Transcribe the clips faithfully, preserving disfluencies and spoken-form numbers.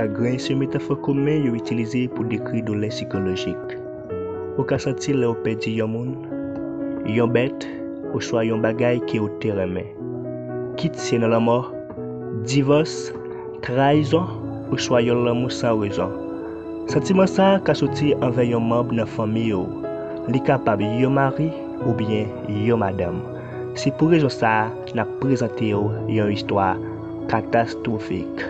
Chagren se metafò komen yo itilize pou dekri doulè sikolojik. Ou ka santi l lè w pèdi yon moun, yon bèt, oswa yon bagay ke w te renmen. Kit se nan lanmò, divòs, trayizon, oswa yon lanmou san rezon. Santiman sa a ka soti anvè yon manm nan fanmi w. Li kapab yon mari oubyen yon madanm. Se pou rezon sa a n ap prezante w yon istwa katastwofik.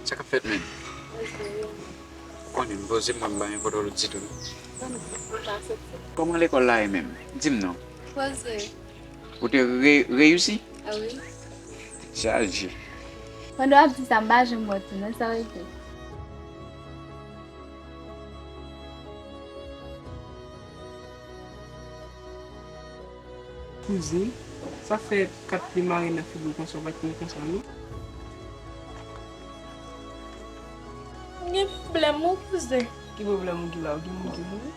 Sa k ap fèt menm? Ou konnen m poze, m pa m pa gen kontwòl ditou non. Kòman lekòl la ye menm? Di m non. Poze. Ou te re- reyisi? A wi. Chaje. Pandan w ap di sa, m pa janm wè w tou non, sa w te. Kouzen, sa fè kat pye mare nan figi w konsa, w pa t konn konsa non. M gen pwoblèm wi kouzen. Ki pwoblèm ou gen la? Ou gen moun ki mouri?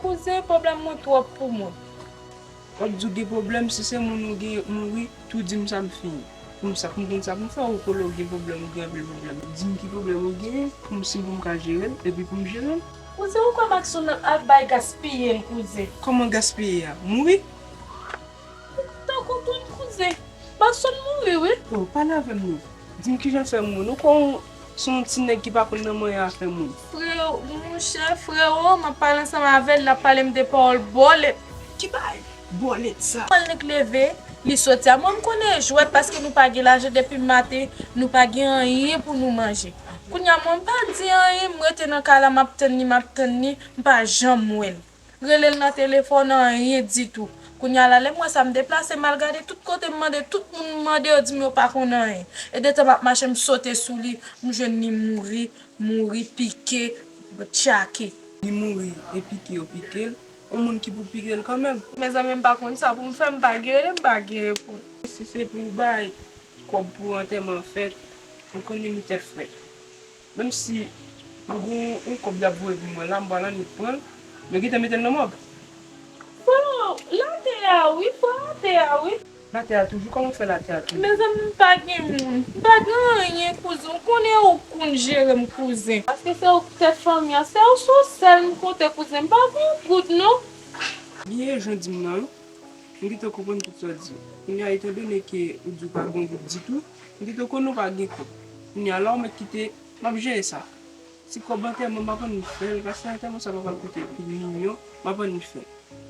Kouzen, pwoblèm mwen twòp pou mwen. W ap di w gen pwoblèm, si se moun ou gen mouri, tou di m sa m fini. Pou m sa, pou m konn sa pou m fè, ou konnen w gen pwoblèm, ou gen anpil pwoblèm. Di m ki pwoblèm ou genyen, pou m si pou m ka jere l, epi pou m jere l. Kouzen, ou kwè Maxon ap bay gaspiye l, kouzen? Kòman gaspiye a? Mouri? Tankou tout kouzen. Maxon mouri, wi. Oh, pale avè m non. Di m kijan l fè mouri. Nou kwè se yon ti nèg ki pa konn nan manyen afè moun. Frewo, monchè, frewo, m ap pale ansanm avè l, l ap pale m de pawòl bòlèt. Ki bagay bòlèt sa? Kòl nik leve, li soti a. Mwen, m konnen e jwèt paske nou pa gen lajan depi maten, nou pa gen anyen pou nou manje. Kounye a, mwen, m pa di anyen, m rete nan kay la, m ap tann li, m ap tann li, m pa janm wè l. Rele l nan telefòn, anyen ditou. Kounye a la, lè m wè sa, m deplase, m al gade tout kote, m mande tout moun, m mande, yo di m yo pa konn anyen. E detan m ap mache, m sote sou li, m jwenn li mouri, mouri, pike, tchake. Li mouri, e pike yo pike l. Yon moun ki pou pike l kanmenm. Mezanmi, m pa konn sa pou m fè, m pa gen rele, m pa gen repons. Si se pou bay kòb pou antèman fèt, m konnen li tèt frèt. Menm si m gen yon kòb y ap voye pou mwen la, m pral annik pran l, yo gentan mete l nan mòg. Freo, latè a wi, freo, latè a wi. Latè a toujou, kòman w fè latè a toujou? Mezanmi, m pa gen moun, m pa gen anyen, kouzen, ou konnen ou konn jere m, kouzen. Paske se ou ki tèt fanmi an, se ou, se ou sèl m konte, kouzen, m pa gen yon goud non. Byen jan w di m nan wi. M gentan konprann tout sa w di. Kounye a, etandone ke ou di w pa gen yon goud ditou, m gentan konnen w pa gen kòb. Kounye a, la w mèt kite m ap jere sa. Ti kòb antèman m ap annik fè l, paske antèman sa pa pral koute pil milyon, m ap annik fè l.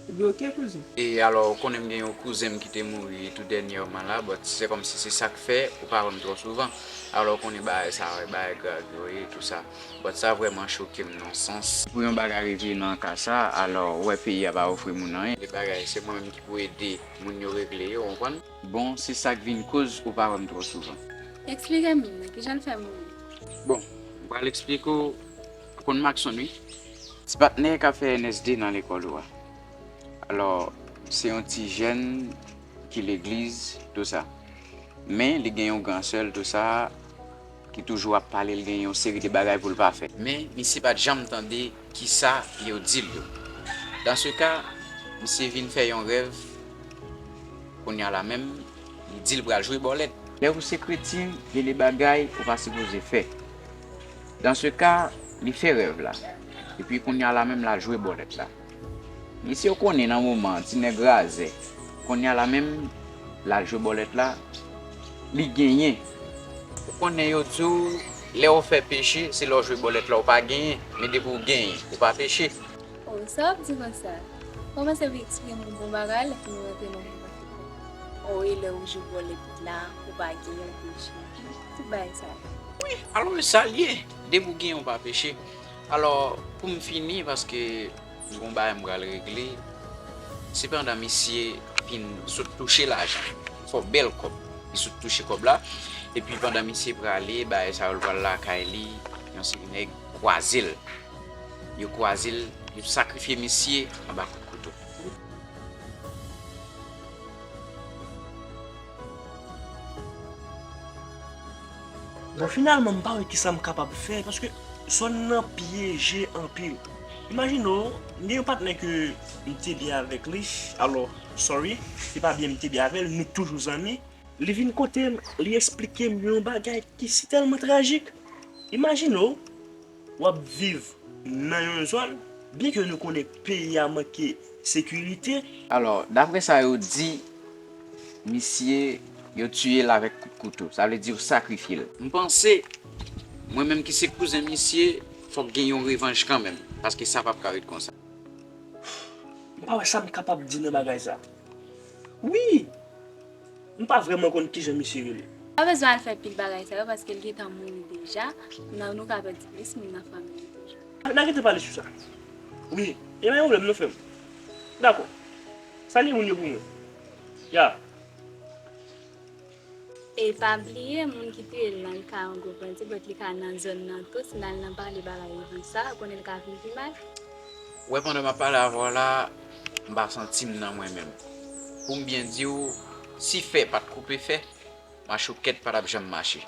Ebyen, oke, kouzen. E alò, ou konnen m gen yon kouzen m ki te mouri tou dènyèman la, but se kòmsi se sa k fè ou pa wè m twò souvan. Alò, ou konnen bagay sa, bagay grav yo ye, tou sa. But sa vrèman choke m nan sans. Pou yon bagay rive nan ka sa, alò, ou wè peyi a pa ofri moun anyen. De bagay, se mwen menm ki pou ede moun yo regle yo, ou konprann? Bon, se sa k vin koz ou pa wè m twò souvan. Eksplike m, kijan l fè mouri? Bon, m pral eksplike w. Ou konn Maxon, wi. Ti patnè k ap fè N S D nan lekòl ou a. Alò, se yon ti jèn ki legliz, tou sa. Men, li gen yon gran sè l, tou sa, ki toujou ap pale l, gen yon seri de bagay pou l pa fè. Men, misye pa t janm tande kisa yo di l yo. Dans ce cas, misye vin fè yon rèv, kounye a la menm, li di l pral jwe bòlèt. Lè ou se kretyen, gen de bagay ou pa sipoze fè. Dans ce cas, li fè rèv la. Epi kounye a la menm, l al jwe bòlèt la. Mesye, ou konnen nan moman an, ti nèg razè. Kounye a la menm, l al jwe bòlèt la, li genyen. Ou konnen yo di w, lè w fè peche, se lè w jwe bòlèt la ou pa genyen. Men depi w genyen, ou pa peche. Oh, sa w ap di konsa? Kòmanse vin eksplike m yon bon bagay lè pou nou rantre nan moman ki bon. Oh, e lè ou jwe bòlèt la, ou pa genyen, ou peche. Tout bagay sa yo. Wi, alò e sa l ye. Depi w genyen, ou pa peche. Alò, pou m fini, paske m gon bagay m pral regle, se pandan misye fin sot touche lajan, fò bèl kòb, li sot touche kòb la, epi pandan misye prale, bagay sa yo l pral lakay li, yon seri nèg kwaze l. Yo kwaze l, yo sakrifye misye anba kout kouto. Bon, finalman, m pa wè kisa m kapab fè, paske zòn nan pyeje anpil. Imajine w, m gen yon patnè ke m te byen avèk li, alò, sorry, se pa byen m te byen avè l, nou toujou zanmi. Li vin kote m, li eksplike m yon bagay ki si tèlman trajik. Imajine w, w ap viv nan yon zòn, byen ke nou konnen peyi a manke sekirite. Alò, daprè sa yo di, misye, yo tiye l avèk kout kouto. Sa vle di yo sakrifye l. M panse, mwen menm ki se kouzen misye, fòk gen yon revanj kanmenm, paske sa p ap ka ret konsa. M pa wè sa m kapab di nan bagay sa. Wi! M pa vrèman konn kijan misye rele. Pa bezwen al fè pil bagay sa yo paske l gentan mouri deja. Nan nou ka pèdi plis moun nan fanmi li toujou. N a gentan pale sou sa. Wi, e pa yon pwoblèm non frè m. Dakò. Salye moun yo pou mwen. Ya. E pa bliye, moun ki touye l lan, li ka yon gwo bandi, but li ka nan zòn nan tou, si n al nan pale bagay yo konsa, ou konnen l ka vin pi mal. Wè, pandan m ap pale avè w la, m pa santi m nan mwen menm. Pou m byen di w, si fè pa t koupe fè, machoukèt pa t ap janm mache.